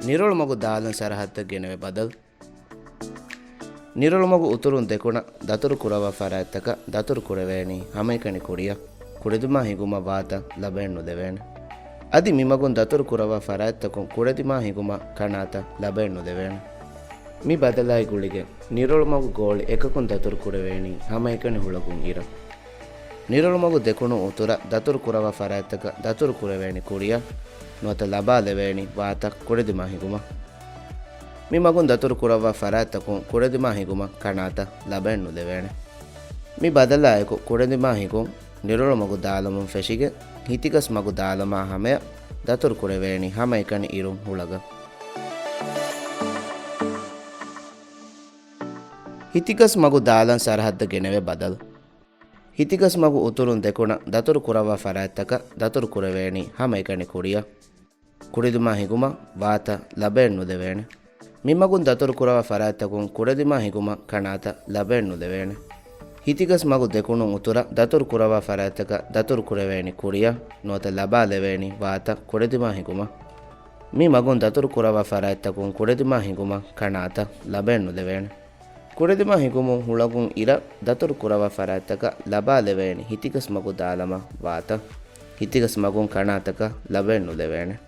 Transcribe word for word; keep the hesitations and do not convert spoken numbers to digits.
ނިރޮޅުމަގު ދާލަން ސަރަހައްދަށް ގެނެވޭ ބަދަލު. ނިރޮޅުމަގު އުތުރުން ދެކުނަށް ދަތުރު ކުރައްވާ ފަރާތްތަކަށް ދަތުރު ކުރެވޭނީ ހަމައެކަނި ކުރިއަށް. ކުޑަދިމާ ހިނގުމަށް ވާތަށް ލަބައެއް ނުދެވޭނެ. އަދި މިމަގުން ދަތުރު ކުރައްވާ ފަރާތްތަކުން ކުޑަދިމާ ހިނގުމަށް ކަނާތަށް ލަބައެއް ނުދެވޭނެ. މި ބަދަލާއި ގުޅިގެން ނިރޮޅުމަގު ގޯޅި އެކަކުން ދަތުރު ކުރެވޭނީ ހަމައެކަނި ހުޅަގުން އިރަށް. ނިރޮޅުމަގު ދެކުނު އުތުރަށް ދަތުރު ކުރައްވާ ފަރާތްތަކަށް ދަތުރު ކުރެވޭނީ ކުރިއަށް، ނުވަތަ ލަބާލެވޭނީ ވާތަށް ކުޑަދިމާ ހިނގުމަށް. މި މަގުން ދަތުރު ކުރައްވާ ފަރާތްތަކުން ކުޑަދިމާ ހިނގުމަށް ކަނާތަށް ލަބައެއް ނުދެވޭނެ. މި ބަދަލާއެކު ކުޑަދިމާ ހިނގުން ނިރޮޅުމަގު ދާލަމުން ފެށިގެން ހިތިގަސް މަގު ދާލަމާ ހަމަޔަށް ދަތުރު ކުރެވޭނީ ހަމައެކަނި އިރުން ހުޅަގަށް. ހިތިގަސް މަގު ދާލަން ސަރަހައްދަށް ގެނެވޭ ބަދަލު. ހިތިގަސް މަގު އުތުރުން ދެކުނަށް ދަތުރު ކުރައްވާ ފަރާތްތަކަށް ދަތުރު ކުރެވޭނީ ހަމައެކަނި ކުރިއަށް. ކުޑަދިމާ ހިނގުމަށް ވާތަށް ލަބައެއް ނުދެވޭނެ. މި މަގުން ދަތުރު ކުރައްވާ ފަރާތްތަކުން ކުޑަދިމާ ހިނގުމަށް ކަނާތަށް ލަބައެއް ނުދެވޭނެ. ހިތިގަސް މަގު ދެކުނު އުތުރަށް ދަތުރު ކުރައްވާ ފަރާތްތަކަށް ދަތުރު ކުރެވޭނީ ކުރިއަށް، ނުވަތަ ލަބާލެވޭނީ ވާތަށް ކުޑަދިމާ ހިނގުމަށް. މި މަގުން ދަތުރު ކުރައްވާ ފަރާތްތަކުން ކުޑަދިމާ ހިނގުމަށް ކަނާތަށް ލަބައެއް ނުދެވޭނެ. ކުޑަދިމާ ހިނގުމުން ހުޅަގުން އިރަށް ދަތުރު ކުރައްވާ ފަރާތްތަކަށް ލަބާލެވޭނީ ހިތިގަސް މަގު ދާލަމާ ވާތަށް. ހިތިގަސް މަގުން ކަނާތަކަށް ލަބައެއް ނުދެވޭނެ.